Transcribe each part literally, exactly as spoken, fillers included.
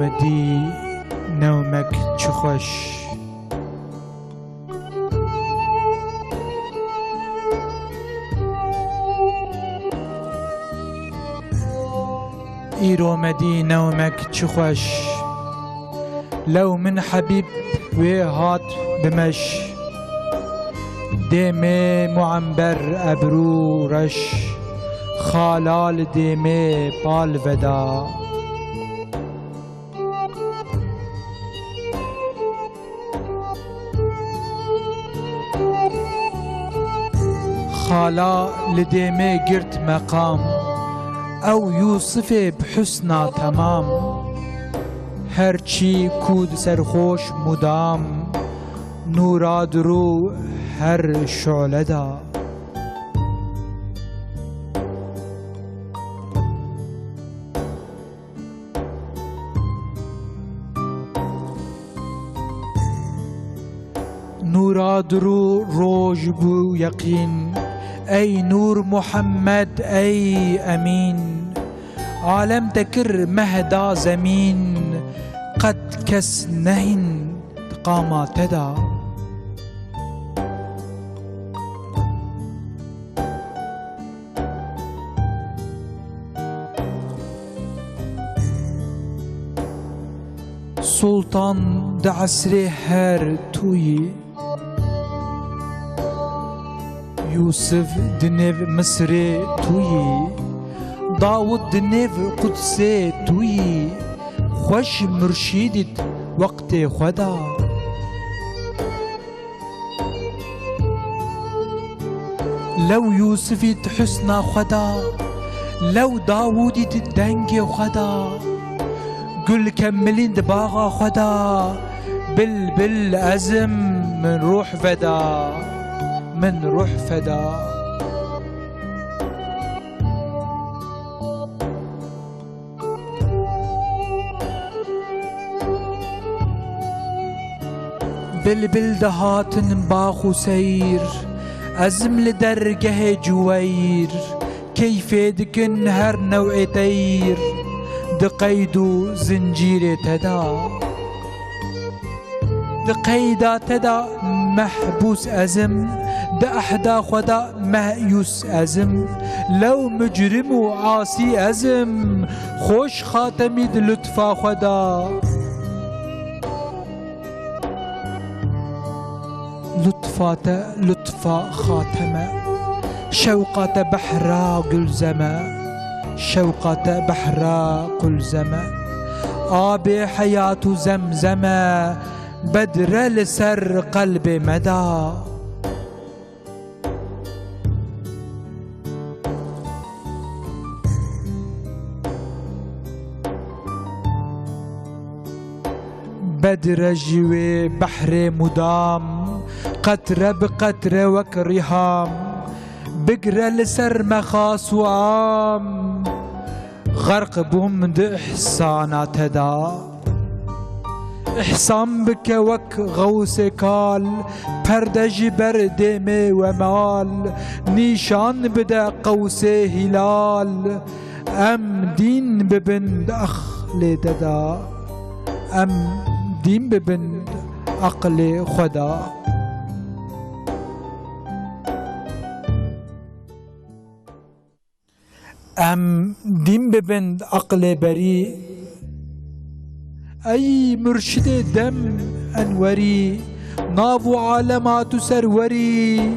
Medî newmek çi xweş. Îro medî newmek çi xweş. Lew min hebîb wê hat bimeş. Dêmê muember ebrû reş. Xala li dêmê pal veda. Xala li dêmê girt meqam, ew Yûsifê bi husna temam. Her çî ku di serxoş mudam, nûra dirû her şole da. Nûra dirû roj bû yeqîn. Ey Nûr Muhammed, ey Emîn. Alem te kir meh da zemîn. Qet kes nehîn di qama te da. Sultan di esrê her tu yî. Yûsif di nêv Misirê tu yî. Dawud di nêv Qudsê tu yî. Xweş murşîdît weqtê xwe da. Lew Yûsifî di husna xwe da, lew Dawûdî di dengê xwe da. Gul kemilîn di baxa xwe da, bilbil ez im, min ruh veda, min ruh feda. Bilbil dihatin bax û seyr, ezm li dergehê Cuweyr, keyfê dikin her new'ê teyr, di qeyd û zincîrê te da. Di qeyda te de mehbûs ez im, di ehda xwe de meyûs ez im. Lew mucrim û asî ez im, xweş xatemî di lutfa xwe de. Lutfa te lutfa xateme, şewqa te behra gulzeme, şewqa te behra qulzeme. Abê heyat û zemzeme, bedre li ser qelbê me da. Bedre ji wê behrê mudam, qetre bi qetre wek rîham, bigre li ser me xas û am. Xerq bûm di îhsana te da. Îhsan bike wek Xewsê Kal, perde ji ber dêmê we mal, nîşan bide Qewsê Hîlal. Em dîn bibin di aqlê te da, em dîn bibin di aqlê xwe da. Em dîn bibin aqlê berî. Ey murşidê dem enwerî, nav û alema tu serwerî.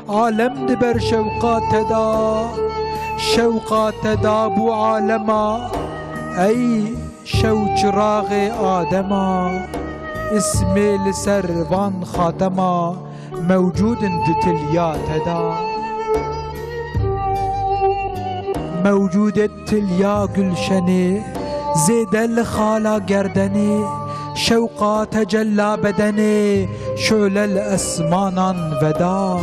Alem di ber şewqa te da, şewqa te da bû alema. Ey şew çiraxê Adema, ismê li ser van xatema. Mewcûd in di tilya te da. Mewcûdê tilya gulşenê, zêde li xala gerdenê, şewqa tecella bedenê, şole li esmanan veda.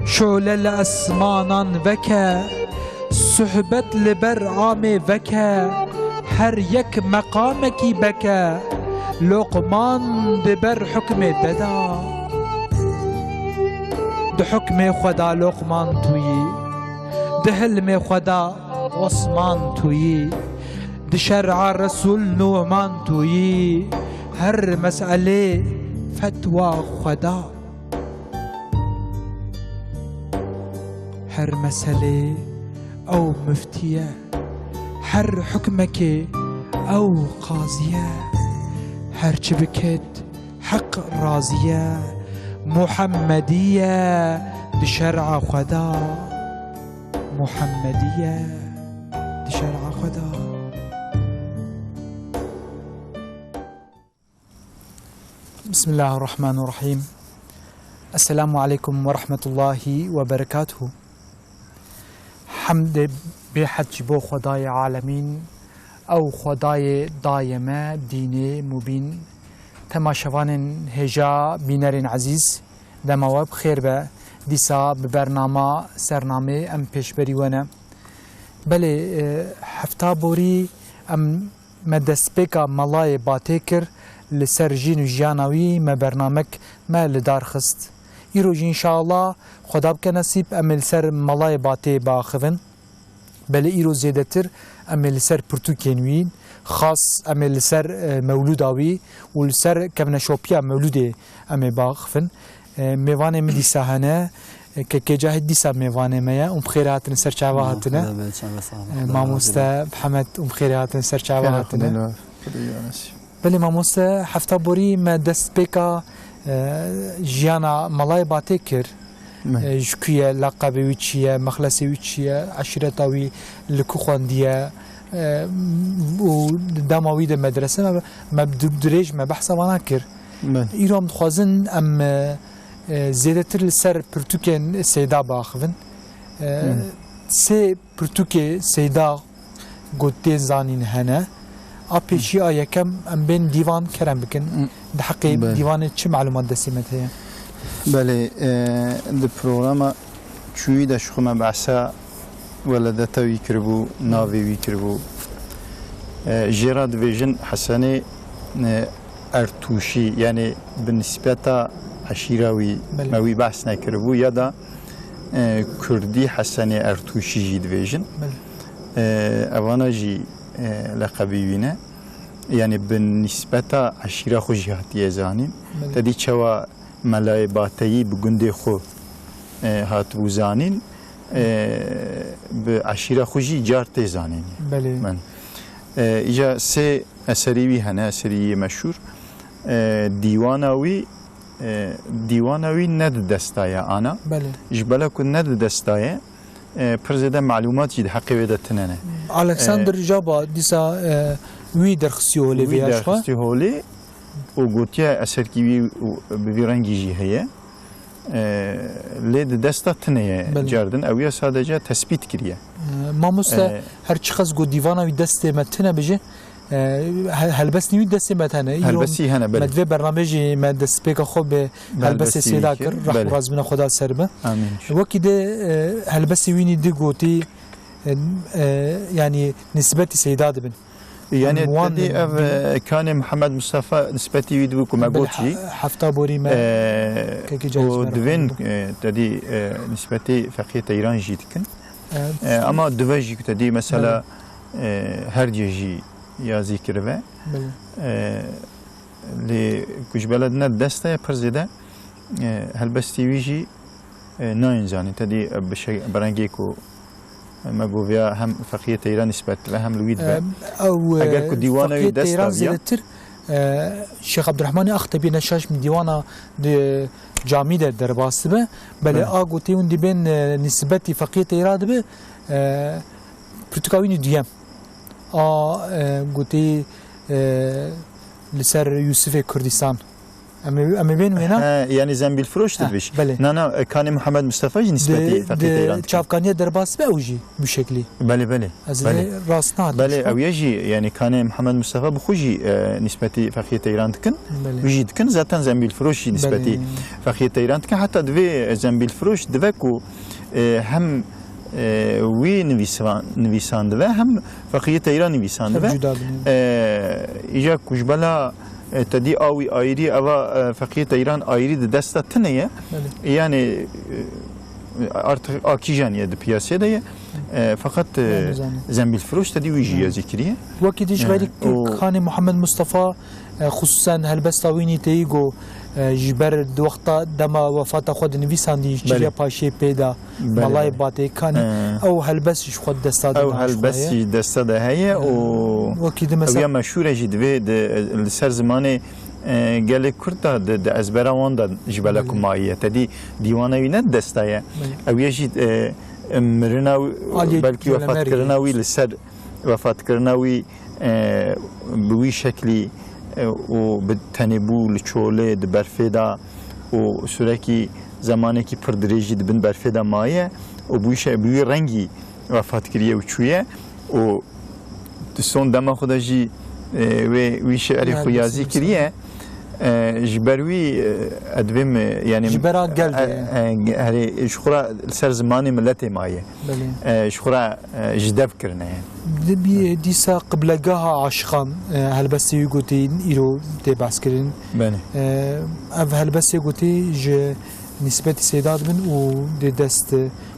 Şole li esmanan veke, suhbet li ber amê veke, her yek meqamekî beke, Loqman di ber hukmê te da. Di hukmê xwe da Loqman tu yî, di hilmê xwe da Osman tu yî, di şer'a Resûl Numan tu yî, her meselê fetwa xwe da. Her meselê ew miftî ye, her hukmekê ew qazî ye. Her çi biket heq razî ye. Muhemmedî ye di şer'a xwe da. Muhemmedî ye di şer'a xwe da. Bismillahirrahmanirrahîm. Esselamu aleykum ve rahmetullahi ve berekatuhu. Hemdê bêhed ji bo Xwedayê alemîn, ew Xwedayê dayê me dînê mubîn. Temaşevanên hêja, bînerên ezîz, dema we bi xêr be. Dîsa bi bernama Sernamê em pêşberî we ne. Belê, e, hefta borî em me destpêka Melayê Batê kir, li ser jîn û jiyana wî me bernamek me li dar xist. Îro jî înşallah Xweda bike nesîb em ê li ser Melayê Batê biaxivin. Belê îro zêdetir em ê li ser pirtûkên wî, xas em ê li ser, e, mewlûda wî û li ser kevneşopiya mewlûdê em ê biaxivin. E, mêvanê min dîsa hene. E, Kekê Cahît dîsa mêvanê me ye. Hûn bi xêrê hatine, ser çava hatine. Xweda be, çava sağ ol. E, Xweda razî be. Mamoste Mihemed, hûn bi xêrê hatine, ser çava hatine. Xêr, Xweda be. Belê mamoste, hefta borî me destpêka, e, jiyana Melayê Batê kir. Me. E, ji ku ye, leqebê wî çi ye, mexlesê wî çi ye, eşîreta wî li ku xwendiye, e, û dema wî de medrese me, me du-, dirêj me behsa vana kir. Me. Îro em dixwazin em, e, e, zêdetir li ser pirtûkên Seyda biaxivin. E, Hı. Sê pirtûkê Seyda ku tê zanîn hene. A pêşî a yekem em bên dîvan kerem bikin. Hı. Di heqê Belê. Dîvanê çi melûmat destê me de heye? Belê, e, di programa çûyî de ji xwe me behsa weledeta wî kiribû, navê wî kiribû. E, jê re dibêjin Hesenê, e, Ertûşî, yanî bi nisbeta eşîra wî, Belê. Me wî behs nekiribû, ya da, e, Kurdî Hesenê Ertûşî jî dibêjin. Belê. E, evana jî, e, leqebî wî ne. Yanî bi nisbeta eşîra xwe jî hatiye zanîn. Belê. Te dî çawa Melayê Bateyî bi gundê xwe, e, hatibû zanîn, e, bi eşîra xwe jî car tê zanîn. Belê. Min. E, îca sê eserî wî hene, eserî yê meşhûr. E, dîwana wî, e, dîwana wî ne di desta ye ana. Belê. Ji bela ku ne di desta ye, e, pir zêde melûmat jî di heqê wê de tune ne. Alexander E, Jaba dîsa, e, wî derxistî holê vê ya ji xwe. Derxistî holê û gotiye eserkî wî û bi vî rengî jî heye. E, lê di desta tune ye Belê. Cardin. Ew ya sadece tespît kiriye. E, mamoste, E, her çiqas ku dîvana wî destê me tune bije, e, he-, helbestî wî destê me tune. Îro Helbestî hene, belê. Me divê bernamê jî me destpêka xwe bi Bi helbestê helbestî Seyda wî kir. Kir, Rehm û belê. Razîbûna Xweda ser be. Amîn. Wekî de, e, helbestê wînî di gotî, e, e, yanî nisbetî Seyda dibin. Yanî Em wan tedî ev, bi- e, kanê Mihemed Mustafa nisbetî wî dibû ku me Bil got jî. he-, hefta borî me E, kekî Cahît û Cemîr divên, Efendi. E, tedî, e, nisbetî Feqiyê Teyran jî dikin. Evet. E, ama dive jî ku tedî mesela, Belê. E, her cê jî yazî kirive. Belê. E, lê ku ji bela ne desta ye pir zêde, e, helbestî wî jî, e, nayên zanîn. Tedî, e, bi şe-, bi rengê ku me goviya hem Feqiyê Teyran nisbet dibe hem li wî dibe. Em, ew, Eger ku e, dîwana wî Feqiyê dest Teyran daviya. Zêdetir, e, Şêx Ebdurehmanê Axtebî ne şaş min dîwana di camî de derbas dibe. Belê Belê. a gotê hûn dibên, e, nisbetî Feqiyê Teyran dibe, e, pirtûka wînî duyem. A, e, gotî, e, li ser Yûsifê Kurdistan. Em ê, em ê bên wêna? He, yanî Zembîlfiroş Ha, dibêj. belê. Na, na, e, kanê Muhammed Mustafa jî nisbetî Di, Feqî di Teyran dikin. Çavkaniya derbas be ew jî bi şeklî. Belê, belê. Ez Belê. ê rast nadim Belê, ji xwe. ew ye jî, yanî kanê Muhammed Mustafa bi xwe jî, e, nisbetî Feqî Teyran dikin. Belê. Wî jî dikin. Zaten Zembîlfiroş jî nisbetî Belê. Feqî Teyran dikin. Heta divê Zembîlfiroş dive ku, e, hem, e, wî nivîsvan-, nivîsan dive, hem Feqî Teyran nivîsan Hem dive. cuda bine. E, îja ku ji bela E, te dî a wî ayrî, eva, e, Feqiyê Teyran ayrî di desta tune ye. Belê. Yanî, e, Artık a kîjan ye di piyasê de ye. E, fakat, e, Nizam. Zembilfiroş te dî wî jî Hı. yazî kiriye. Wekî dî ji E, verî o kanê Muhammed Mustafa, e, xusûsen helbesta wî nîteyî got, e, ji ber di wexta dema wefata xwe dinivîsandî, Belê. çiliya paşê pê de, Belê, Malayê belê. Batê kanî, E. ew helbest ji xwe desta de Ew da ji xwe helbest ye. jî desta de heye E, û wekî di ew mesela ya meşhûr e jî divê di, li ser zimanê, e, gelê Kurd de di, di ezbera wan de ji bela Belê. ku maye. Te dî dîwana wî ne desta ye. Belê. Ew ye jî, e, mirina wî, Aliyê belkî Colemerê. wefatkirina wî li ser, wefatkirina wî, e, bi wî şeklî, e, û bi tenê bû li çolê, di berfê de û sûrekî zemanekî pir dirêjî di bin berfê de maye û bi wî şe-, bi wî rengî wefat kiriye û çûye û di son dema xwe de jî, e, wê, wî şi'rê Ya, xwe yazî kesin. kiriye. E, ji ber wî, e, ez dibêm, e, yanî, Ji bera gel de e, ye. e, herê, ji xwe re li ser zimanê miletê maye. Belê. E, ji xwe re, e, ji dev kirine ye. Di bî-, dîsa qiblegaha aşiqan, e, helbestê wî gotî îro tê behskirin. Belê. E, ev helbestê gotî ji nisbetî Seyda dibin û dê dest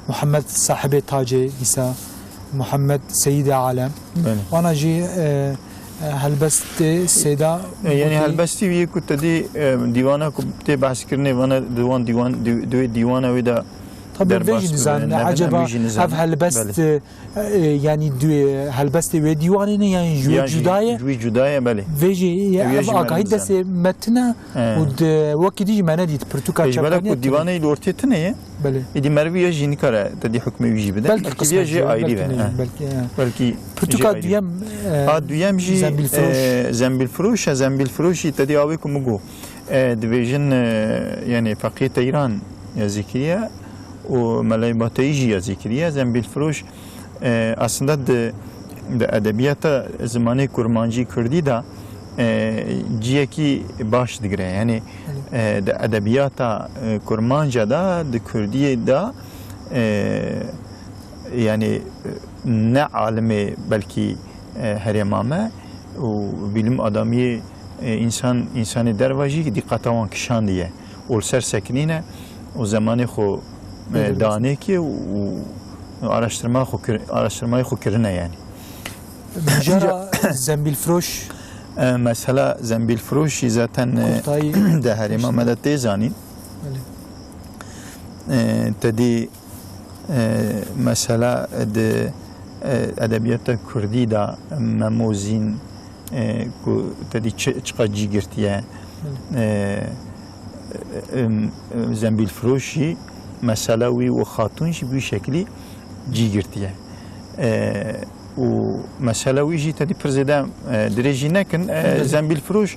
Muhammed sahibê tacê dîsa Muhammed Seyîdê Alem. Belê. Wana jî, e, e, helbestê Seyda E, yanî gotî helbestî wî ku te dî, e, dîwana ku tê behskirinê vana di wan dîwan, di, di wê dîwana wê de Tabii derbas vê jî bibe, nizan, ne bin, eceba em jî nizan. ev helbest, Belê. e, e, yanî du-, helbestê wê dîwanê ne, yanî ji wê Ya jî cuda ye? ji wê cuda ye, belê. Vê jî, Ew ya ev jî me agahî nizan. destê me tine He. û di, wekî dî jî me nedît. Pirtûka Ê, ji bela çepkaniyê ku tine. dîwanê li ortê tine ye, Belê. êdî merivî ye jî nikare te dî hukmê wî jî bide. Belkî Belkî qismet vê jî jî, ayrî belkî be. ne, He. belkî, he. Belkî Pirtûka jî ayrî duyem, be. e, Ha, duyem jî, Zembilfiroş. e, Zembilfiroş e, Zembilfiroş jî te dî awê ku min got. E, dibêjin, e, yanî Feqiyê Teyran yazî kiriye û Melay Bateyî jî yazî kiriye. Zembilfiroş, e, aslında di, di edebiyata zimanê kurmancî kurdî de, e, ciyekî baş digire. Yanî, Belê. e, di edebiyata, e, kurmanca de, di kurdiyê de, e, yanî, e, ne alimê belkî, e, herêma me û bilim adamiyê, e, însan, însanê derva jî dîqeta wan kişandiye û li ser sekinîne û zemanê xwe, e, Bêdilmez. danê kê û araştirma xwe kir-, araştirmayê xwe kirine yanî. Mijara Zembilfiroş. E, mesela Zembilfiroş jî zaten, e, Kurtayî de herêma Kurtayî. me de tê zanîn. Belê. E, te dî, e, mesela di, e, edebiyata kurdî de Memo Zîn, e, ku te dî çi, çiqa cî girtiye. Belê. E, e, e, Zembilfiroş jî mesela wî û Xatûn jî bi wî şeklî cî girtiye. E, û mesela wî jî te dî pir zêde, e, dirêjî nekin. E, Belê. Zembilfiroş,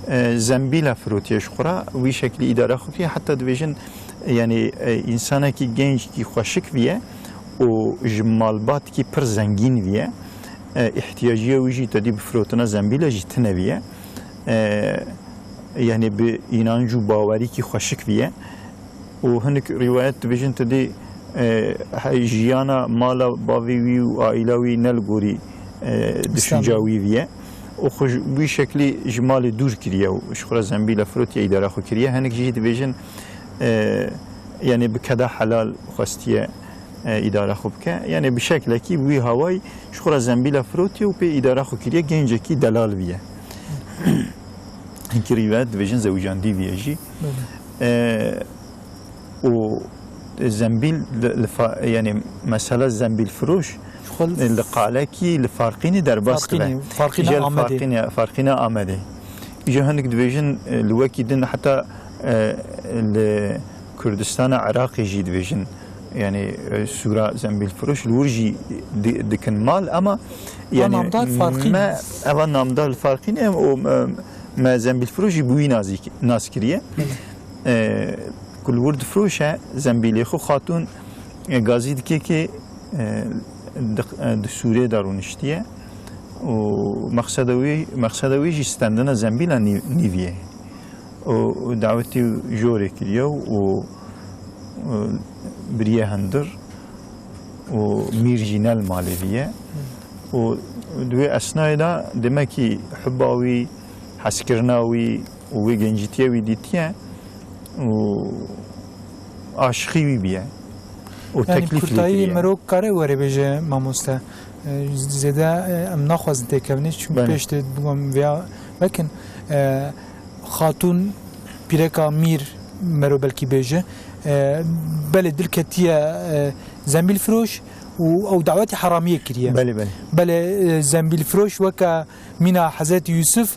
e, zembîla firotiye ji xwe re, wî şeklî îdara xwe kiriye. Heta dibêjin, yanî, e, însanekî gencekî xweşik viye û ji malbatkî pir zengîn viye. E, îhtiyaciya wî jî te dî bi firotina zembîle jî tine viye. E, yanî bi înanc û bawerîkî xweşik viye. Û hinek rîwayet dibêjin tu dî, e, he-, jiyana mala bavê wî û aîla wî ne li gorî, e, düşünca wî viye. Û xwe ji wî şeklî ji malê dûr kiriye û ji xwe re zembîla firotiye îdara xwe kiriye. Hinek jî dibêjin, e, yanî bi keda helal xwestiye, e, îdara xwe bike. Yanî bi şeklekî bi wî hawayî ji xwe re zembîla firotiye û pê îdara xwe kiriye. Gencekî delal viye. Hinkî rîwayet dibêjin zewicandî viye jî. Belê. E, û zembîl li, li fa-, yanî mesela zembîlfiroş, Xwe li li qalekî li Farqînê derbas dibe. Farqînê, Farqîna Îja li Amedê. Farqînê, Farqîna Amedê. Îja hinek dibêjin, e, li wekî din heta, e, li Kurdistana Iraqê jî dibêjin. Yanî, e, sûra zembîlfiroş li wir jî di-, dikin mal ama yanî namdar Farqîn. me, eva namdar li Farqînê û me, me zembîlfiroş jî bi wî nazî-, nas kiriye. Belê. E, ku li wir difiroşe zembîlê xwe xatûn, e, gazî dike kê, e, di, e, di sûrê de rûniştiye û mexseda wî, mexseda wî jî stendina zembîla nî-, nîviyê. Û, û dawetî jorê kiriye û, e, biriye hundir û mîr jî ne li malê viye. Û di wê esnayê de demekî hubba wî, hezkirina wî, û wê gencîtiye wî dîtiye û aşiqî wî biye. û Yani teklîf lê kiriye. Kurtayî mero kare were bêje mamoste. E, zêde, e, em naxwazin têkevin, çünkü Belê. Pêş de bûm vêya vekin. E, Xatûn pîreka Mîr mero belkî bêje. E, belê dil ketiye, e, zembîlfiroş û ew dawetê heramiyê kiriye. Belê, belê. Belê, e, zembîlfiroş weke mîna Hezretî Yûsif,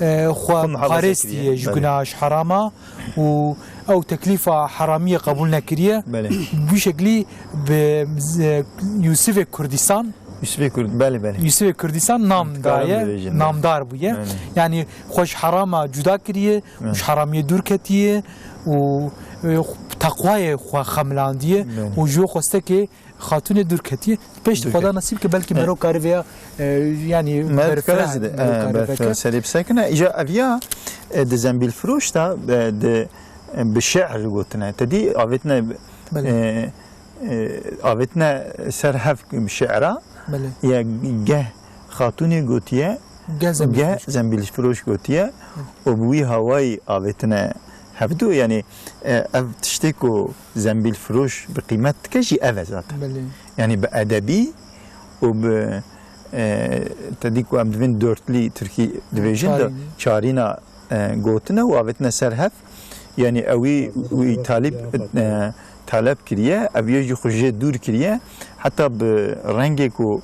e, xwe Xwe muhafaza parêstiye kiriye. Ji Belê. Gunah, ji herama û ew teklîfa heramiyê qebûl nekiriye. Belê. Bi şeklî bi, e, Yûsifê Kurdistan, Yûsifê Kurd, belê, belê. Yûsifê Kurdistan nam Kurd daye, dibêjin, belê. Namdar bûye. Belê. Yani xwe ji herama cuda kiriye, Belê. Ji heramiyê dûr ketiye û, e, teqwayê xwe xemilandiye Belê. Û ji xwestekê Xatûnê dûr ketiye. Pêş Dûr Xweda ketiye. Nasîb ke belkî Evet. Mero kariveya, e, yani Mero berfireh, kare zide, mero e, kare berfireh veke. Serê bisekine. Îca eviya, e, di zembîlfiroş de, e, di, e, bi şi'r gotine. Te dî avêtine, Belê. E, e, avêtine ser hev şi'ra Belê. Ya geh Xatûnê gotiye, Geh zembîlfiroş. Geh zembîlfiroş gotiye Hı. Û bi wî hawayî avêtine hevdu, yani, e, ev tiştê ku zembîlfiroş bi qîmet dike jî ev e zaten. Belê. Yani bi edebî û bi, e, te dî ku em divên dörtlî tirkî dibêjin de Çarîn. Çarîna e, gotine û avêtine ser hev. Yani ewî, wî talîb, e, talep kiriye, ev yê jî xwe jê dûr kiriye. Heta bi rengê ku,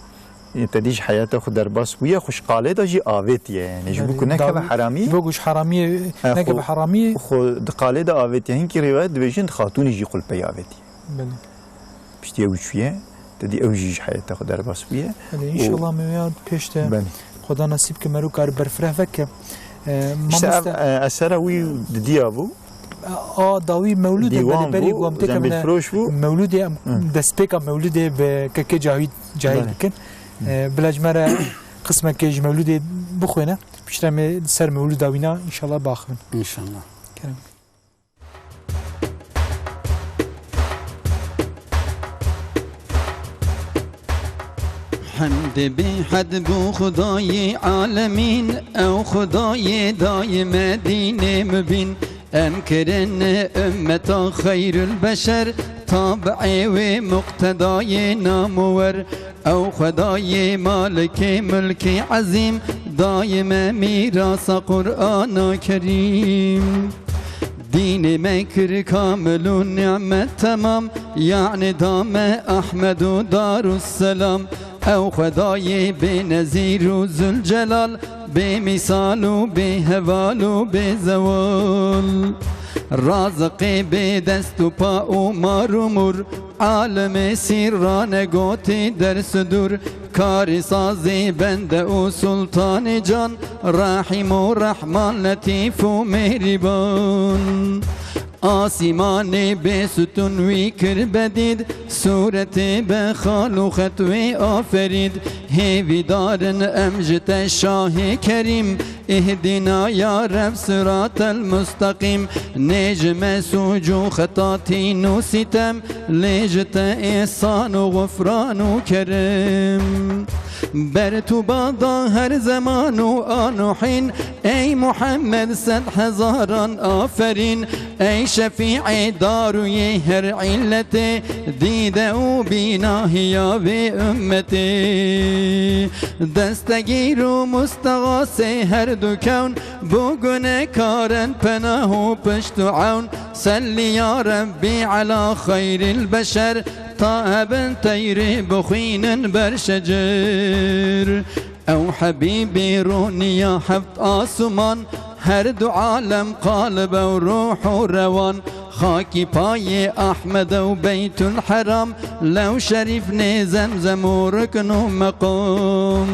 e, te dî ji heyata xwe derbas bûye, xwe ji qalê de jî avêtiye. Yani ji bo ku Belê, nekeve dawî, heramî. Ji bo ku ji heramiyê, E, nekeve xwe, heramiyê. Xwe di qalê de avêtiye. Hinkî rêwayet dibêjin, di xatûnî jî xwe li pey avêtiye. Belê. Piştî ew çûye, te dî ew jî ji heyata xwe derbas bûye. Belê, Û înşallah me ya pêş de Belê. Xweda nasîb ke mero kar berfireh veke. E, İşte ev, mamoste e, esera wî didiya bû. A dawî mewlûd e, Dîwan belê berî bû, ku em têkevine zembîlfiroş bû. Mewlûdê em Hı. Destpêka mewlûdê bi kekê Cahîd, Cahîd Belê. Bikin. E, bila ji me re qismekê ji mewlûdê bixwêne. Piştre em ê ser mewlûda wîna înşallah baxivin. İnşallah. Kerem. Hemdê bêhed bo Xwedayê alemîn, ew Xwedayê dayê me dînê mubîn. Em kirine ummeta xeyrul beşer, tabi'ê wê muqtedayê namower. Ew Xwedayê malikê mulkê ezîm, dayê me mîrasa Qur'ana Kerîm. Dînê me kir kamil û nîmet temam, yanî da me Ehmed û Darusselam. Ew Xwedayê bênezîr û Zülcelal, bêmîsal û bêheval û bêzewal. Raziqê bê dest û pa û mar û mûr, alemê sîrra negotî ders û dûr. Karî sazî bende û sultanê can, Rehîm û Rehman, Letîf û Mêrîban. Asîmanê bê sütun wî kir bedîd, sûretê be xal û xet wê aferîd. Hêvîdar in em ji te Şahê Kerîm, Îhdîna ya Reb siratel musteqîm. Nê ji me sûc û xetatîn û sîtem, lê ji te îhsan û xufran û kerem. Ber tu bada her zeman û an û hîn, ey Muhammed, sed hezaran aferîn. Ey şefî'ê darûyê her îlletê, dîde û bînahiya vê ummetê. Destegîr û mustexasê her du kewn, bo gunekaran penah û pişt û ewn. Sellî ya Rebbî ela xeyrîl beşer, ta hebin teyrê bixwînin ber şecir. Ew Hebîbî rûniya heft asûman, her du alem qalib ew ruh û rewan. Xakî payê Ehmed ew Beytul Heram, lew şerîf nê Zemzem û rukn û meqam.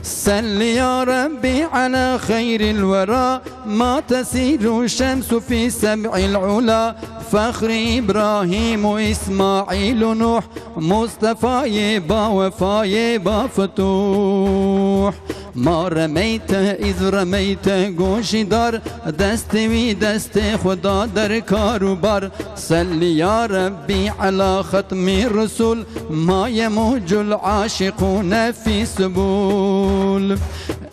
Sellî ya Rebbî ela xeyrîl wera, ma tesîru şemsu fî seb'îl ula. Fexrî Îbrahîm û Îsmaîl û Nuh, Mustefayê bawefayê bafitûh. Ma remeyte iz remeyte goşîdar, destê wî destê xwe da der kar û bar. Sellî ya Rebbî ela xetmî Resul, ma yemûcul aşiqûne fî subul.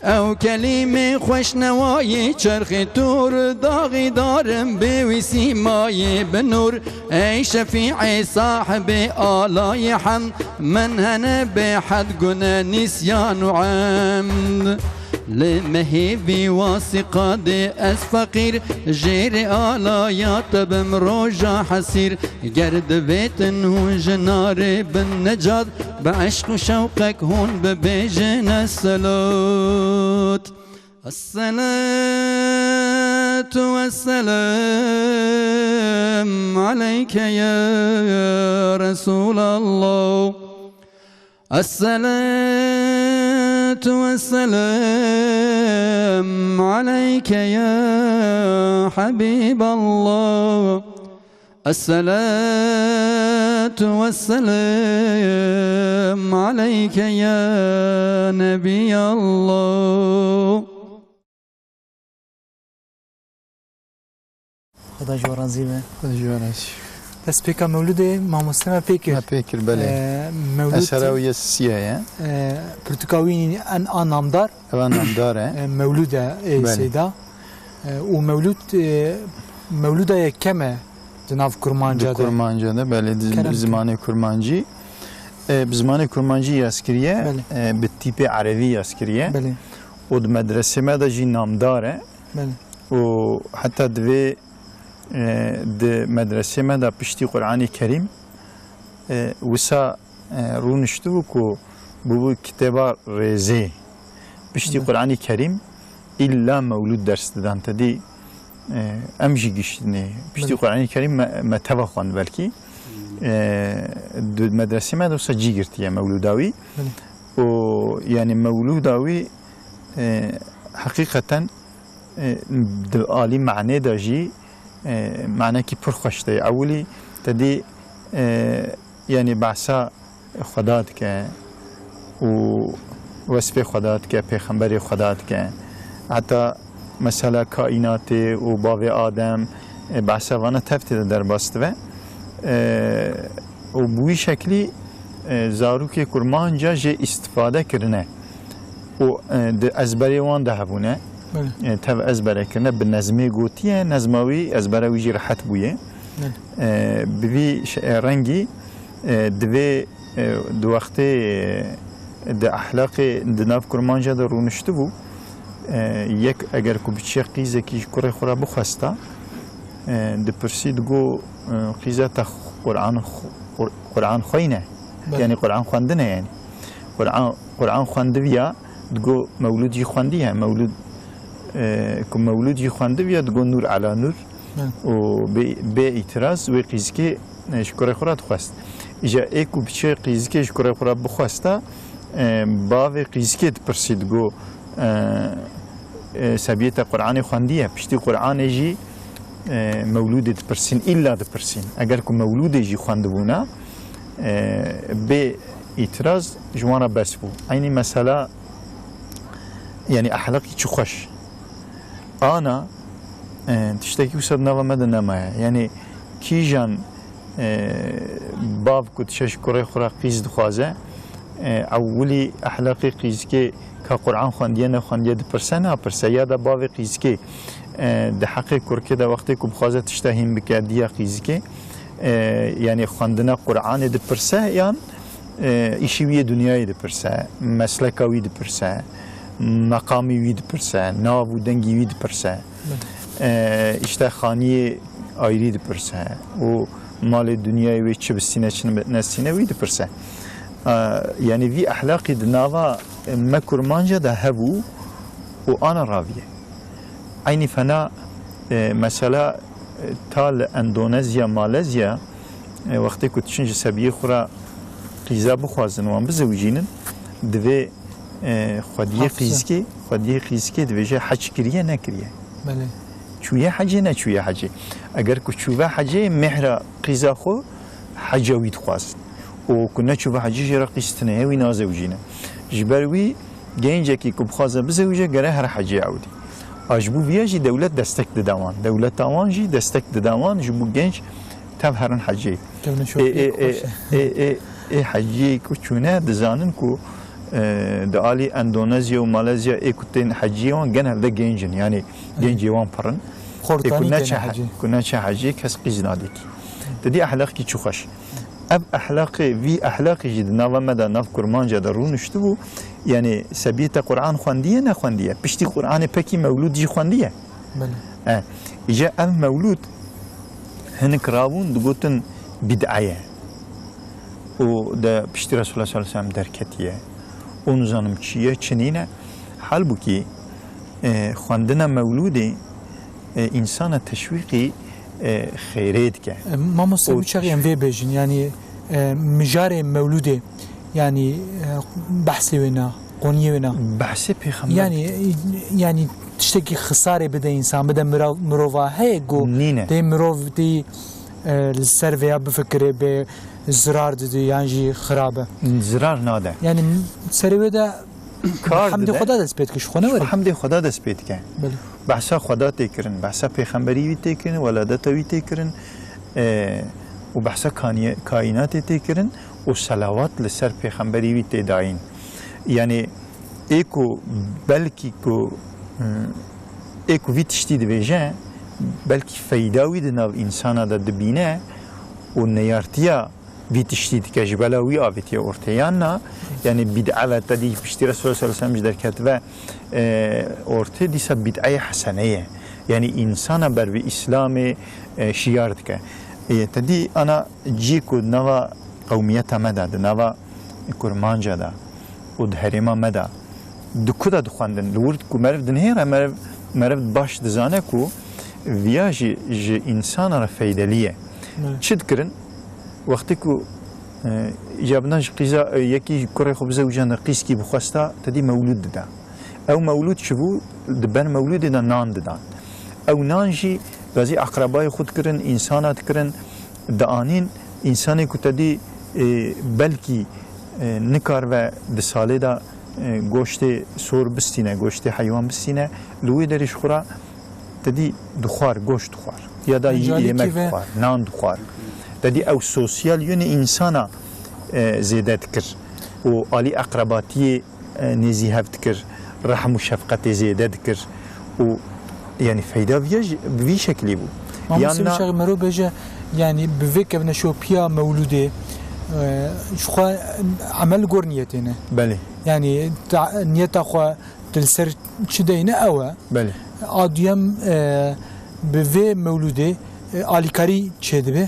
Ew kelîmê xweşnewayê çerxê tûr, daxîdar im bê wî sîmayê bi nûr. Ey şefîê sahibê alayê hemd, min hene bê hed gune nîsyan û emd. Li mehê vî wasîqa dê ez feqîr, jêrê alaya te bim roja hesîr. Ger divêtin hûn ji narê bin necad, bi eşq û şewqek hûn bibêjin esselot. الصلاة والسلام عليك يا رسول الله. الصلاة والسلام عليك يا حبيب الله. الصلاة والسلام عليك يا نبي الله. Xweda ji we razî be. Xweda ji we razî. Destpêka mewlûdê mamoste me pê kir. Me pê kir, belê. Ee, mewlûd, esera wî ye sisiya ye. Ee, pirtûka wî en a namdar. Ev a namdar e. Ee, mewlûd e, ê Belê. Seyda. Ee, û mewlûd, ee, mewlûda yekem e di nav Kurmanca Di de. Kurmanca de, belê, di Kerem zimanê Kurmancî. Ee, bi zimanê Kurmancî yaz kiriye, Belê. Ee, bi tîpê Erevî yaz kiriye. Belê. Û di medresê me de jî namdar e. Belê. Û heta divê, e, di medresê me de piştî Qur'anê Kerîm, e, wisa, e, rûniştibû ku bûbû kitêba rêzê. Piştî Belê. Qur'anê Kerîm îlla mewlûd ders didan. Te dî, e, em jî giştinê. Piştî Belê. Qur'anê Kerîm me, me teva xwend belkî. E, di medresê me de wisa cî girtiye mewlûda wî. Belê. Û, yanî mewlûda wî, e, heqîqeten, e, di alî manê de jî, e, manekî pir xweş de ye. Ewilî te dî, e, yanî behsa Xweda dike û wesfê Xweda dike, pêxemberê Xweda dike. Heta mesela kaînatê û bavê Adem, e, behsa vana tev tê de derbas dibe. E, û bi wî şeklî, e, zarokê kurmanca jê îstifade kirine. Û, e, di ezberê wan de hebûne. Belê. E, tev ezbere kirine, bi nezmê gotiye, nezma wî, ezbera wî jî rehet bûye. Belê. E, bi vî ş-, e, rengî, e, divê, e, di wextê, e, di ehlaqê, di nav kurmanca de rûniştibû, e, yek eger ku biçiye qîzekî ji kurê xwe re bixwesta, e, dipirsî digo, e, qîza te Qur'an xu-, Qur-, Qur'an xweyne? Belê. Yanî Qur'an xwendine yanî. Qur'an Qur'an xwendiviya, digo mewlûd jî xwendiye. Mewlûd, e, ku mewlûd jî xwendiviya, digo nûr ala nûr. Hı. Û bê, bê îtiraz wê qîzikê, e, ji kurê xwe re dixwest. Îja ê ku biçe qîzikê ji kurê xwe re bixwesta, e, bavê qîzikê dipirsî, digo, e, e, sebiyê te Qur'anê xwendiye. Piştî Qur'anê jî, e, mewlûdê dipirsîn, îlla dipirsîn. Eger ku mewlûdê jî xwendibûna, e, bê îtiraz ji wan re bes bû. Eynî mesela, yanî ehlaqî çi xweş. Ana, e, tiştekî wisa di nava me de nemaye. Yanî kîjan, e, bav ku dişe ji kurê xwe re qîz dixwaze, e, ewilî ehlaqê qîzikê ka Qur'an xwendiye nexwendiye dipirse, napirse. Ya da bavê qîzikê, e, di heqê kurkê de wextê ku bixwaze tişta hîn bike diya qîzikê, e, yanî xwendina Qur'anê dipirse yan, e, îşî wî yê dinyayê dipirse, mesleka wî dipirse, meqamî wî dipirse, nav û dengî wî dipirse, Belê. e, îşte xaniyê ayrî dipirse û malê dinyayê wê çi bistîne, çi nestîne wî dipirse. E, yanî vî ehlaqî di nava me kurmanca de hebû û ana raviye. Eynî fena, e, mesela, e, ta li Endonezya, Malezya, e, wextê ku diçin ji sebiyê xwe re qîza bixwazin, wan bizewicînin, divê, e, xwediyê Hafze. Qîzikê, xwediyê qîzikê divêje hec kiriye, nekiriye. Belê. Çûye hecê, neçûye hecê. Eger ku çûve hecê, mehra qîza xwe heca wî dixwazin. Û ku neçûve hecê jê re qîz tune ye, wî nazewicîne. Ji ber wî gencekî ku bixwaze bizewije, gere here hecê ewdî. A ji bo viya jî dewlet destek dide wan. Dewleta wan jî destek dide wan, ji bo genc tev herin hecê. Kevneşopiyek Ê, ê, ê, xweş e. ê, ê, ê heciyê ku çûne dizanin ku, E, di alî Endonezya û Malezya ê ku tên heciyê wan genelde genc in, yanî gencê wan pir in. Ê ku Xortanî têne neçe he-, hecî. Ku neçe heciyê kes qîz nadikî. Te dî ehlaqî çi xweş. Ev ehlaqê, vî ehlaqî jî di nava me de, nav Kurmanca de rûniştibû. Yanî sebiyê te Quran xwendiye, nexwendiye? Piştî Quranê pekî mewlûd jî xwendiye. Belê. E, îca ev mewlûd hinik rabûn digotin bid'e ye. Û de piştî Resulullah sallallahu aleyhi ve sellem derketiye. Û nizanim çi ye, çi nîne. Halbûkî, e, xwendina mewlûdê, e, însana teşwîqî, e, xêrê dike. E, mamoste, û wî çaxê em vê bêjin, yanî, e, mijarê mewlûdê, yanî, e, behsê wê na, qoniyê wê na. Behsê pêxember. Yanî, yanî tiştekî xisarê bide însan, bide mira-, mirova heye ku nîne. Tê mirov tê, e, li ser vêya bifikire, bê zirar dide yan jî xirab e. Zirar nade. Yanî serê wê de Kar hemdê dide. Xweda dest pê dike, ji xwe ne were. Hemdê Xweda dest pê dike. Belê. Behsa Xweda tê kirin, behsa pêxemberî wî tê kirin, weladeta wî tê kirin, e, û behsa kaniye-, kaînatê tê kirin û selawat li ser pêxemberî wî tê dayîn. Yanî ê ku belkî ku, ê ku vî tiştî dibêje, belkî feyda wî di nav însana de dibîne û neyartiya vî tiştî dike, ji bela wî avêtiye ortê. Yan na, yanî bîd'e ve te dî piştî Resulullah sallallahu aleyhi ve sellem ji derketibe, e, ortê, dîsa bîd'eyê hesene ye. Yanî însana ber vî Îslamê, e, şiyar dike. E, te dî ana cî ku di nava qewmiyeta me de, di nava kurmanca de û di herêma me de di ku de dixwendin, li wir ku meriv dinihêre, meriv, meriv baş dizane ku viya jî ji însana re feydelî ye. Evet. Çi dikirin? Wextê ku, e, ya binan ji qîza, e, yekî kurê xwe bizewicanda qîzkî bixwesta, te dî mewlûd dida. Ew mewlûd çi bû? Di ber mewlûdê de nan didan. Ew nan jî gazî eqrebayê xwe dikirin, însana dikirin, dianîn. Însanê ku te dî, e, belkî, e, nikaribe di salê de, e, goştê sor bistîne, goştê heywan bistîne, li wê derê ji xwe re te dî dixwar, goşt dixwar. Ya da yemek dixwar, nan dixwar. Te dî ew sosyal yönê însana, e, zêde dikir û alî eqrebatiyê, e, nêzî hev dikir, rehm û şefqetê zêde dikir û, yanî, feyda viya jî bi vî şeklî bû. Mamoste, yan na- şexê mero bêje, yanî, bi vê kevneşopiya mewlûdê, e, ji xwe emel li gor niyetê ne. Belê. Yanî, ta-, niyeta xwe tu li ser çi deyne ew e. Belê. A duyem, e, bi vê mewlûdê, e, alîkarî çêdibe.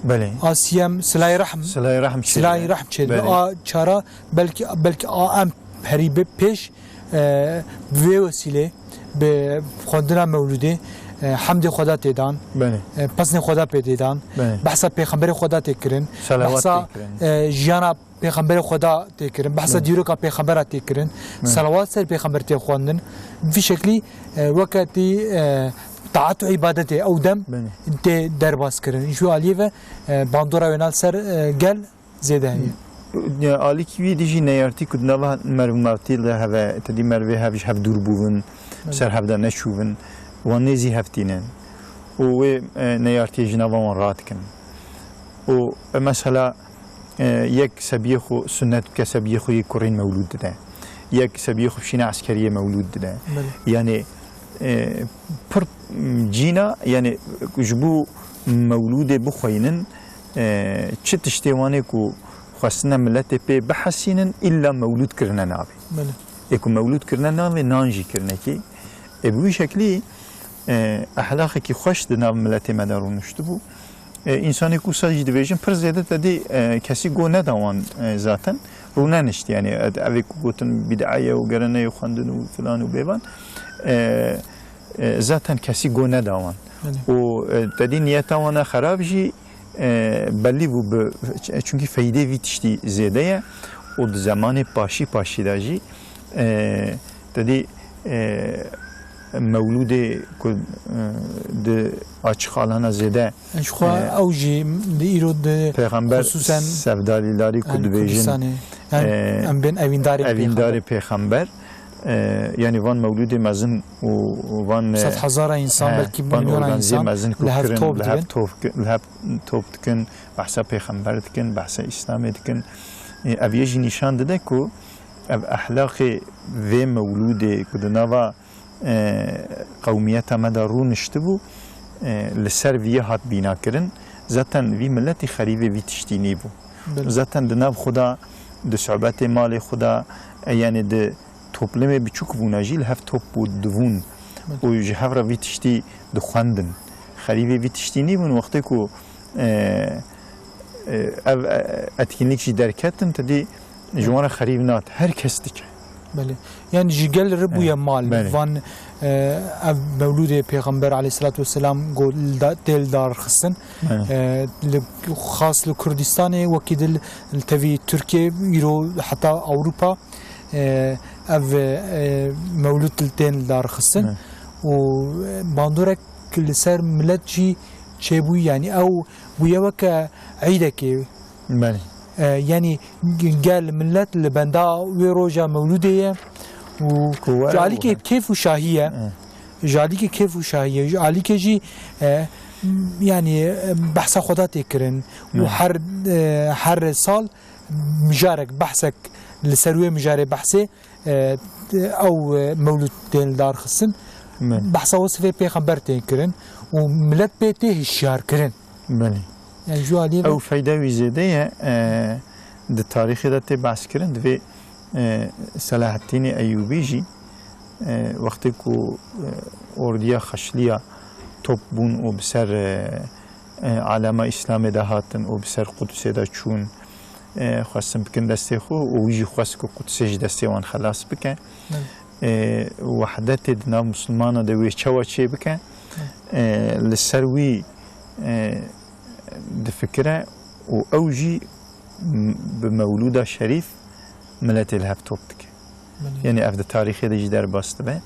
Belê. A siyem silayê rehm. Silayê rehm çêdibe. Silayê rehm çêdibe. Belê. A çara belkî, belkî a em herî bi pêş, e, bi vê wesîlê, bi xwendina mewlûdê, e, hemdê Xweda tê dan, Belê. E, pesnê Xweda pê tê dan, Belê. Behsa pêxemberê Xweda tê kirin, Selawat behsa, tê kirin. E, jiyana pêxemberê Xweda tê kirin, behsa Belê. Dîroka pêxembera tê kirin, Belê. Selawat ser pêxember tê xwendin. Vî şeklî, e, weke tê, e, taat û îbadetê ew dem Belê. Tê derbas kirin. Ji wê aliyê ve, e, bandora wê na li ser, e, gel zêde heye. Ya, alîkî wî dî jî neyartî ku di nava merv û mevtî de heve, te dî mervê hev ji hev dûr bûvin, Belê. Ser hev de neçûvin, wan nêzî hev tînin. Û wê, e, neyartiyê ji nava wan radikin. Û, e, mesela, e, yek sebiyê xwe sunnet bike, sebiyê xwe yê kurîn mewlûd dide. Yek sebiyê xwe bişîne eskeriyê mewlûd dide. Belê. Yanî, e, pir cîna, yanî ji bo mewlûdê bixweynin, e, çi tiştê wan ê ku xwestine miletê pê bihesînin, îlla mewlûd kirine navê. Belê. Ê ku mewlûd kirine navê, nan jî kirinekî. Ê bi wî şeklî, e, ehlaqekî xweş di nav miletê me de rûniştibû. E, însanê ku wisa jî dibêjin, pir zêde te dî, e, kesî go neda wan, e, zaten. Rûnenişt, yanî, e, evê ku gotin bîd'e ye û gere neyê xwendin û filan û bêvan. E, e, zaten kesî go neda wan. Belê. Û, e, te dî niyeta wan a xerab jî, e, belî bû bi, çunkî feydê vî tiştî zêde ye û di zemanê paşî paşî de jî, e, te dî, e, mewlûdê ku, e, di açiq alana zêde, Ji xwe, e, ew jî di îro di Pêxember xusûsen sevdalîdarî ku her dibêjin, Kurdistanê. Yanî, e, em bên evîndarê evîndarê pêxember. Pêxember. E, yanî van mewlûdê mezin û van, e, sed hezara însan, he, belkî van milyona organziyê însan mezin ku li hev kirin, top li hev dibin. Top ki-, li hev top dikin, behsa pêxember dikin, behsa Îslamê dikin. E, ev yê jî nîşan dide ku, Ev ehlaqê vê mewlûdê ku di nava, e, qewmiyeta me de rûniştibû, e, li ser vî hat bîna kirin. Zaten vî miletî xerîvê vî tiştî nîbû. Belê. Zaten di nav xwe de, di sohbetê malê xwe de, e, yanî di toplemê biçûk bûna jî li hev top bû divûn Belê. Û ji hev re vî tiştî dixwendin. Xerîvê vî tiştî nîbûn. Wextê ku, e, e, ev, e, etkinlik jî derketin, te dî ji wan re xerîv nat. Her kes dike. Belê. Yani ji gel re bûye Evet. mal. Belê. Van, e, ev mewlûdê Pêxember aleyhissalatu vesselam got li da-, tê li dar xistin. Evet. E, li, xas li Kurdistanê wekî dil li tevî Tirkiye, îro heta Ewropa, e, ev, e, mewlûd li tên li dar xistin. Evet. Û, e, bandorek li ser milet jî çêbûyî, yani ew bûye weke eydekê. Belê. E, yani g-, gel milet li benda wê roja mewlûdê ye û Ku were ji alîkê û kêf û şahî ye. E. Ji alîkê kêf û şahî ye. Ji alîkê jî, e, yani, e, behsa xwe da tê kirin û Ne. her, e, her sal mijarek, behsek li ser wê mijarê behsê, e, ew, e, mewlûd tên li dar xistin. Me. Behsa wesifê pêxember tên kirin û milet pê tê hişyar kirin. Belê. Yani ji alî Ew feyda wî zêde ye, e, di tarîxê de tê behs kirin, divê, e, Selahaddînê Eyûbî jî, e, wextê ku, e, ordiya Xeşliya top bûn û bi ser, e, e, alema Îslamê de hatin û bi ser Qudusê de çûn, e, xwestin bikin destê xwe û wî jî xwest ku Qudusê ji destê wan xelas bike. Evet. E, wehdetê di nav Misilmana de wê çawa çê bike? Evet. E, li ser wî, e, difikire û ew jî m-, bi mewlûda şerîf miletê li hev top dike. Belê. Yanî ev di tarîxê de jî derbas dibe.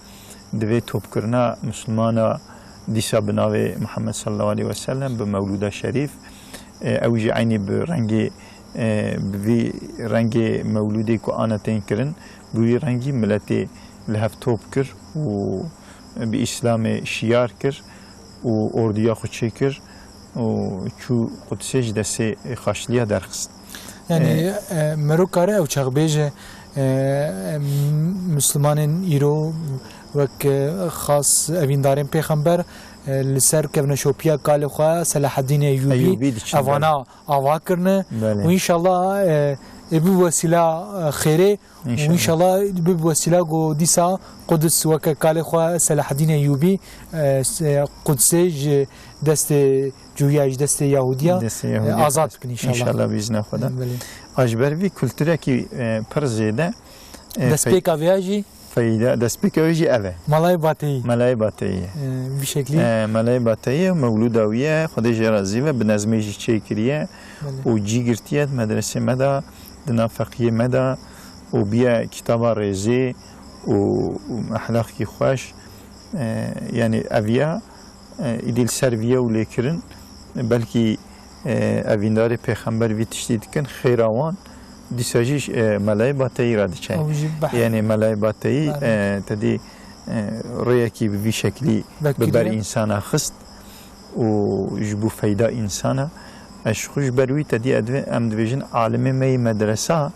Divê topkirina Misilmana dîsa bi navê Muhammed sallallahu aleyhi ve sellem bi mewlûda şerîf, e, ew jî eynî bi rengê, e, bi vî rengê mewlûdê ku ana tên kirin, bi wî rengî miletê li hev top kir û bi Îslamê şiyar kir û ordiya xwe çêkir û çû Qudusê ji destê Xaçliya derxist. Yani, E, e, mero kare ew çax bêje, e, em, Mislimanên îro wek, e, xas evîndarên pêxember, e, li ser kevneşopiya kalê xwe Selahaddînê Eyyûbî Eyyûbî diçin, evana ava kirine. Belê. Û înşallah, e, e, bi wesîla, e, xêrê û înşallah bi wesîla ku dîsa Qudus weke kalê xwe Selahaddînê Eyyûbî, e, s-, e, Qudsê ji destê cuya, ji destê Yahudiya, Destê e, Yahudiya azad bikin înşallah. Înşallah bi îzna Xweda. Belê. A ji ber vî kulturekî, e, pir zêde, e, Destpêka vêya jî Feyda, destpêka wê jî ev e. Melayê Bateyî. Melayê Bateyî ye. Ee, vî şeklî. Ee, Melayê Bateyî ye, mewlûda wî ye, Xwedê jê razî be, bi nezmê jî çêkiriye Belê. Û cî girtiye di medresê me de, di nav feqiyê me de û bûye kitaba rêzê û, û ehlaqkî xweş. Ee, yanî ev ya, e, îdî li ser vî yew lêkirin, belkî, e, evîndarê pêxember vî tiştî dikin, xêra wan dîsa jî, e, Melayê Bateyî re diçe. Ew jî beh- Yanî Melayê Bateyî, Belê. e, te dî, e, rêyekî bi vî şeklî bi ber Vekiriye. Însana xist û ji bo feyda însana. Ez ji xwe ji ber wî te dî edve-, em dibêjin alimê me yê medresa,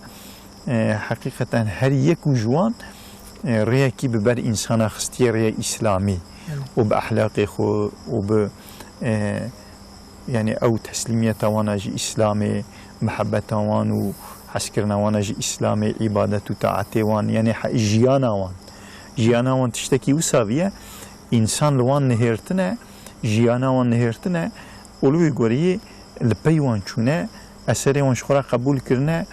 e, heqîqeten her yek û ji wan, e, rêyekî bi ber însana xistiye, rêya îslamî Evet. Û bi ehlaqê xwe û bi, e, yanî ew teslîmiyeta wana ji îslamê, mihebeta wan û hezkirina wana ji îslamê, îbadet û taetê wan, yanî he-, jiyana wan. Jiyana wan tiştekî wisa viye, însan li wan nihêrtine, jiyana wan nihêrtine û li wê goreyê li pey wan çûne, eserê wan ji xwe re qebûl kirine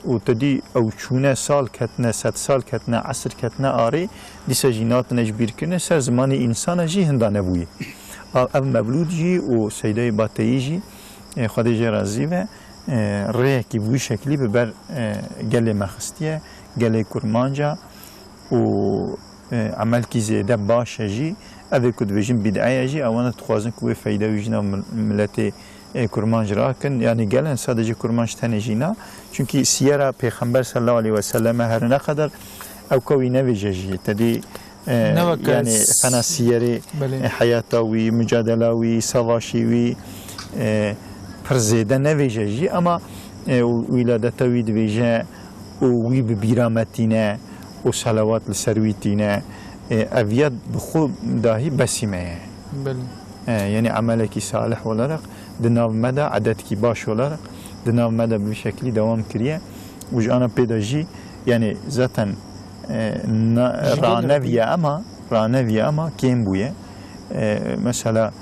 û te dî ew çûne sal ketine, sed sal ketine, esir ketine arê, dîsa jî natine ji bîr kirine, ser zimanê însana jî hinda nebûye. A, ev Mevlûd jî û Seydayê Bateyî jî, e, Xwedê jê razî be, e, rêyekî bi wî şeklî bi ber, e, gelê me xistiye, gelê Kurmanca û, e, emelkî zêde baş e jî. Ev ê ku dibêjin bîd'e ye jî, ewana dixwazin ku wê feyda wî ji nav mil-, miletê, e, Kurmanc rakin. Yanî gelen sadece Kurmanc tenê jî na. Çunkî siyera Pêxember sallallahu aleyhi ve selleme her ne qeder ew kewî nevêje jî. Te dî, e, Ne weke yanî s-, fena siyerê, Belê. e, heyata wî, mucadela wî, savaşê wî, e, pir zêde nevêje jî. Ama, e, wîladeta wî dibêje, û wî bi bîra me tîne û selawat li ser wî tîne, e, ev ya bi xwe dahî besî me ye. Belê. E, yani emelekî salih olarak di nav me de, edetkî baş olarak di nav me de bi vî şeklî dewam kiriye. Û ji ana pê de jî, yani zaten, e, na-, Ji gelek raneviye ema, raneviye ema kêm bûye. E, mesela,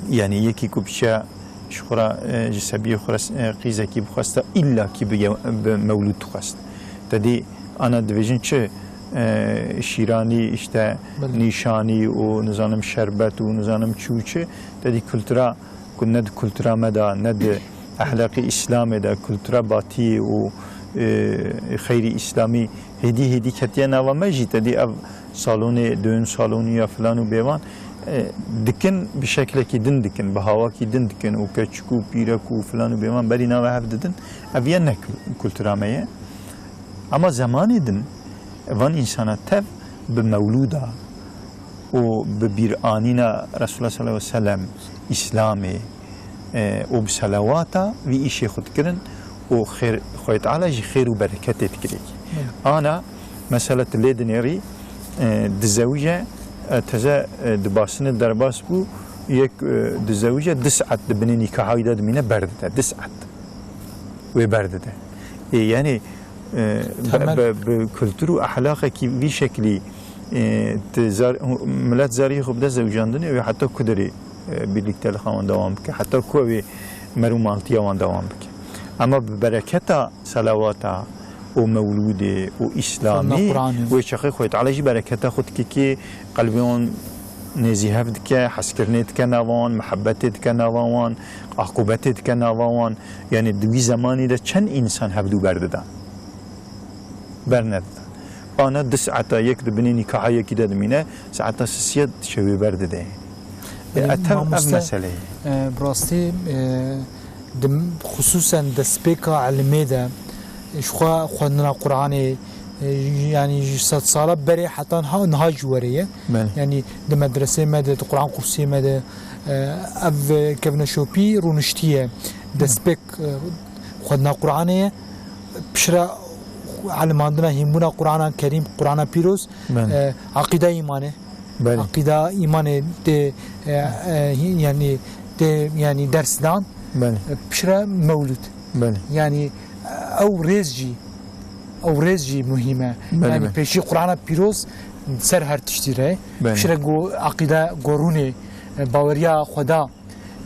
yani yekî ku biçe ji xwe re, e, ji sebiyê xwe re, e, qîzekî bixwesta, îlla kî bi ye-, bi mewlûd dixwest. Te dî ana dibêjin çi, e, şîranî, işte Belê. nîşanî û nizanim şerbet û nizanim çi û çi. Te dî kultura ku ne di kultura me de, ne di ehlaqê Îslamê de, kultura batiyê û, e, xeyrî Îslamî hêdî hêdî ketiye nava me jî, te dî ev salonê, düğün salonî ya filan û bêvan, e, dikin, bi şeklekî din dikin, bi hawakî din dikin û keçik û pîrek û filan û bêvan berî nava hev didin. Ev ye ne kul-, kultura me ye. Ama zemanê din van însana tev bi mewlûda û bi bîranîna Resulullah sallallahu aleyhi ve sellem, Îslamê, e, û bi selawata vî îşê xwe dikirin û xêr, Xwedê Teala jî xêr û bereketê dikirê. Hı. Ana, mesela, tu lê dinêrî, e, dizewije, e, teze, e, dibasine derbas bû, yek, e, dizewije, du saet di binê nîkahayî de dimîne, berdide, du saet. Wê berdide. Ê, yani, e, be-, Temel. be-, bi kultur û ehlaqekî vî şeklî, e, ti zar-, millet zariyê xwe bide zewicandinê, wê heta ku derê, e, birliktelik wan dewam bike, heta ku wê merûmaltiya wan dewam bike. Ama bi bereketa selawata û mewlûdê û Îslamî, Xwendina Qur'anê. wê çaxê Xwedê Teala jî bereketa xwe dike kê qelbê wan nêzî hev dike, hezkirinê dike nava wan, mihebetê dike nava wan, aqûbetê dike nava wan. Yani di wî zemanî de çend însan hevdû berdida? Bernedida. Ana du saeta yek di binê nîkaha yekî de dimîne, saeta sisiye diçe wê berdide. E, Belê, etev ev mamoste, mesele ye. e, bi rastî, e, di, xusûsen destpêka ilmê de, e, ji xwe xwendina Qur'anê, e, yani ji sedsala berê heta niha, niha jî were ye. Belê. Yani di medresê me de, di Qur'an kursiyê me de, e, ev kevneşopî rûniştiye. Destpêk, e, xwendina Qur'anê ye. Piştre elimandina hînbûna Qur'ana Kerîm, Qur'ana Pîroz, Belê. e, aqîda îmanê. Belê. Aqîda îmanê tê, e, e, hî-, yani tê, yani ders dan. Belê. E, piştre mewlûd. Belê. Yani, e, ew rêz jî, ew rêz jî muhîm e. Belê, Yani belê. pêşî Qur'ana Pîroz ser her tiştî re. Belê. Piştre go aqîda, go rûnê, e, baweriya Xweda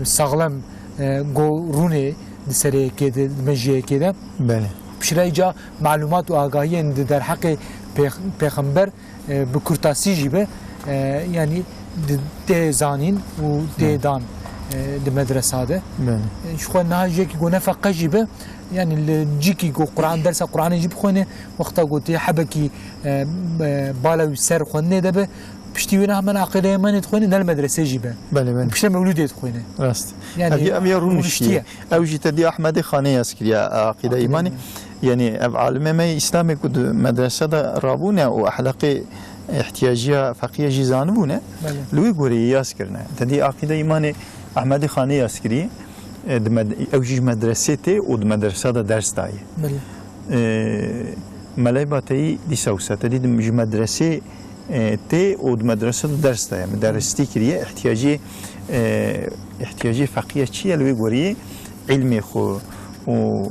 saxlem, e, go rûnê di serê yekê de, di mejiyê yekê de. Belê. Piştre îca malûmat û agahiyên di derheqê pêx-, pêxember, e, bi kurtasî jî be, e, yani di, tê zanîn û tê Belê. dan, e, di medresa de. Belê. E, ji xwe niha jiyekî go ne feqe jî be, yani li cîkî go Qur'an, dersa Qur'anê jî bixwêne, wexta go tê hebekî, e, e, bala wî ser xwendinê de be, piştî wê ne hemen aqîda îmanê dixwêne, ne li medresê jî be. Belê, belê. Piştre mewlûdê dixwêne. Rast. Yani Ev ya, ev ya rûniştiye. rûniştiye. Ew jî te dî Ahmedê Xanê yaz kiriye, aqîda Aqîda îmanê. îmanê. Yani ev alimê me yê Îslamê ku di medrese de rabûne û ehlaqê ihtiyaciya feqiye jî zanibûne, Belê. li wê goreyê yaz kirine. Te dî aqîda îmanê Ahmedê Xanê yaz kiriye. E, di med-, ew jî ji medresê tê û di medresa de ders dayê. Belê. E, Melay Bateyî dîsa wisa te dî di, ji medresê, e, tê û di medresa de ders dayê. Mideristî kiriye, ihtiyacê, e, ihtiyacê feqiye çi ye li wê gorî? Îlmê xwe û,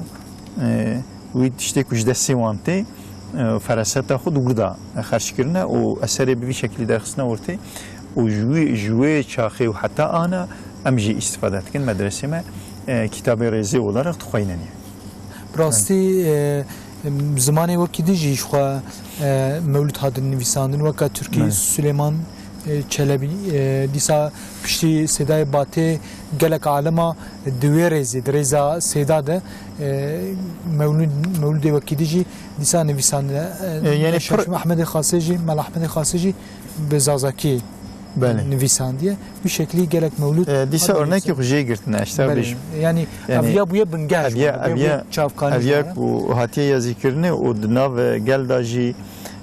e, wî tiştê ku ji destê wan tê, e, feraseta xwe di wir de xerc kirine û eserê bi vî şeklî derxistine ortê û ji wî, ji wê çaxê û heta ana em jî îstifade dikin. Medresê me, e, kitabê rêzê olarak dixweynin. Bi rastî, e, zimanê wekî din jî ji xwe, e, mewlûd hatin nivîsandin, weka Tirkî, Belê. Suleyman, e, Çelebî, e, dîsa piştî Sêdayê Batê gelek alima di wê rêzê, di rêza Sêda de, e, mewlûd, mewlûdê wekî din jî dîsa nivîsandine. E, E, yani şaşim pir- Ehmedê Xasê jî, Mela Ehmedê Xasê jî bi zazakî Belê. nivîsandiye. Bi şeklî gelek mewlûd E, dîsa hatin örnekî nivîsandin. xwe jê girtine, işte Belê. bêjim. Yani, Yani, ev ya bûye bingeh ev ji ya, wan, ev bûye ya, çavkanî ev ji ya wan. ku hatiye yazîkirinê û di nav gel de jî,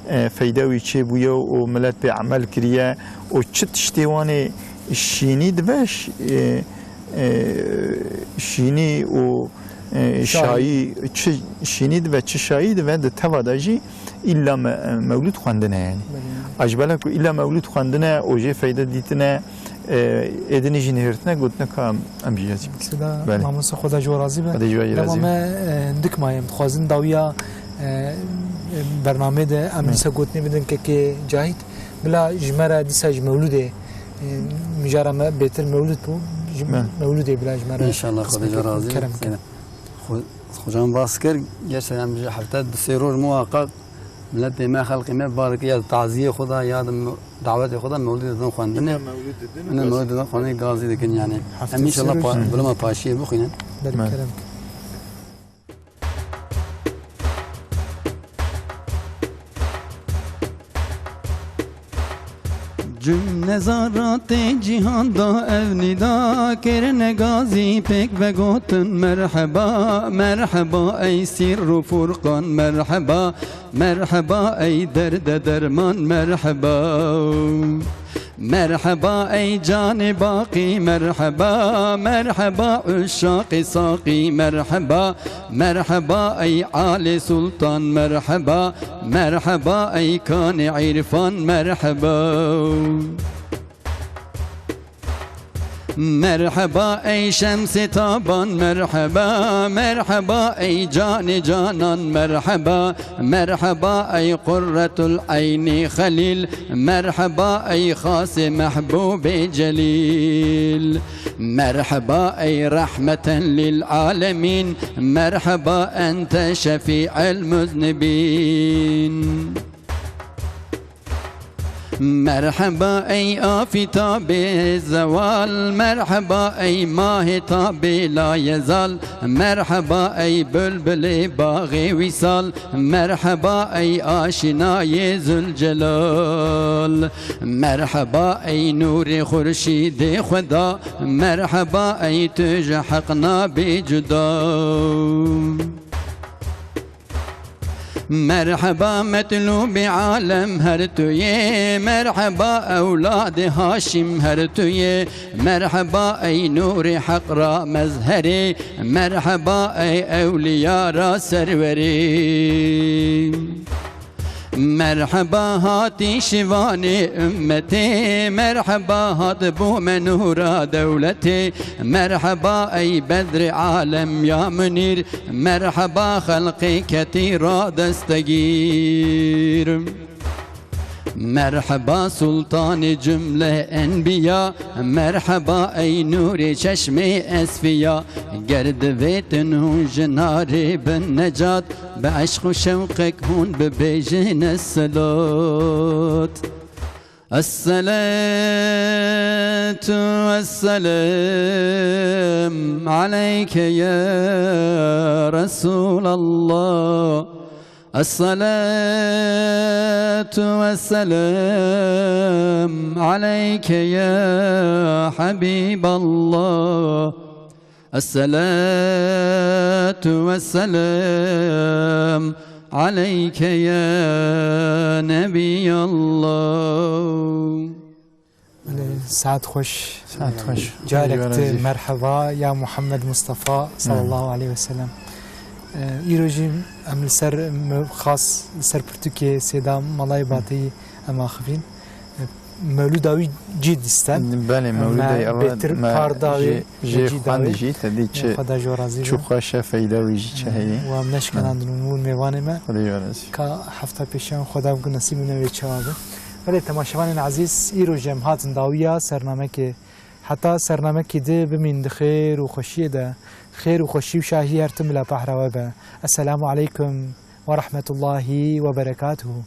e, feyda wî çêbûye û millet pê emel kiriye û çi tiştê wanê şînî dibe, ş-, e, e, şînî û, e, şayî, çi şînî dibe, çi şayî dibe, di teva de jî îlla me-, mewlûd xwendine, yanî. Belê. A ji bela ku îlla mewlûd xwendine û jê feyde dîtine, e, êdinê jî nihêrtine, gotine ka em, em jî yazî bikin. Mesela, belê, mamoste, Xweda ji we razî be. Xwedê ji we jî razî be. Dema me, e, dik maye, em dixwazin dawiya, e, e, bernamê de em, belê, dîsa gotinê bidin kekê Cahît. Bila ji me re dîsa ji mewlûdê, e, mijara me bêtir mewlûd bû. Ji, belê, mewlûdê bila ji me re, înşallah, Xwedê ji we razî be. Kerem ke. Xwe-, Xocan baskir, gerçekten ji hefte du sê roj muhakkak milletê me, xelkê me bar dike ya taziyê xwe da ya da me-, dawetê xwe da mewlûdê din xwendinê. Îna mewlûd didin û, îna gazî, mewlûdê din xwendinê gazî dikin yani. Hefte em înşallah sê roj pa-, bilima paşiyê bixwînin. Belê, kerem ke. Cumle zaratê cîhan da ev nîda kirine gazî pêk vegotin merheba, merheba ey sîr û furqan merheba, merheba ey derde derman merheba. Merheba ey canê baqî merheba, merheba uşaqê saqî merheba, merheba ey alê sultan merheba, merheba ey kanê îrfan merheba. Merheba ey şemsê taban merheba, merheba ey canê canan merheba, merheba ey qurretul eynî xelîl, merheba ey xasê mehbûbê celîl. Merheba ey rehmeten lil alemîn, merheba ente şefî'el muznibîn. Merheba ey afîtabê zewal, merheba ey mahêtabê layezal, merheba ey bulbilê baxê wîsal, merheba ey aşînayê Zülcelal, merheba ey nûrê xurşîdê Xweda, merheba ey tu ji heq nabî cuda. Merheba metlûbê alem her tu yê, merheba ewladê Haşîm her tu yê, merheba ey nûrê heq ra mezherê, merheba ey ewliya ra serwerê. Merheba hatî şivanê ummetê, merheba hat bû me nûra dewletê, merheba ey bedrê alem ya munîr, merheba xelqê ketî ra destegîr. Merheba sultanê cumle enbiya, merheba ey nûrê çeşmê esfiya, ger divêtin hûn ji narê bin necat, bi eşq û şewqek hûn bibêjin esselat. الصلاة والسلام عليك يا رسول الله. الصلاة والسلام عليك يا حبيب الله. الصلاة والسلام عليك يا نبي الله. Belê, saet xweş. Saet xweş. Carek Xwedê tu razî. Merheba ya Muhammed Mustafa sallallahu aleyhi ve sellem. Ee, îro jî em li ser me-, xas li ser pirtûkê Sêda Malayê Bateyî em axivîn. Ee, mewlûda wî cî dîstem. Belê, em mewlûda me ev bêtir me kar dawê, jê, jê me cî xwendî dawê. Jî, te dî çi, Xweda ji we razî be. Çi xweş e, feyda wî jî çi heye. Wa em neşkenandin û mêvanê me. Xwedê ji we razî. Ka hefta pêşiyan Xweda bike nesîb bine wê çawa be. Belê, temaşevanên ezîz, îro jî em hatin dawiya sernamekê. Heta sernamekî di bimîn di xêr û xweşiyê de. Xêr û xweşî û şahî her tim bila pehra we be. Esselamu aleykum ve rahmetullahi ve berekatuhu.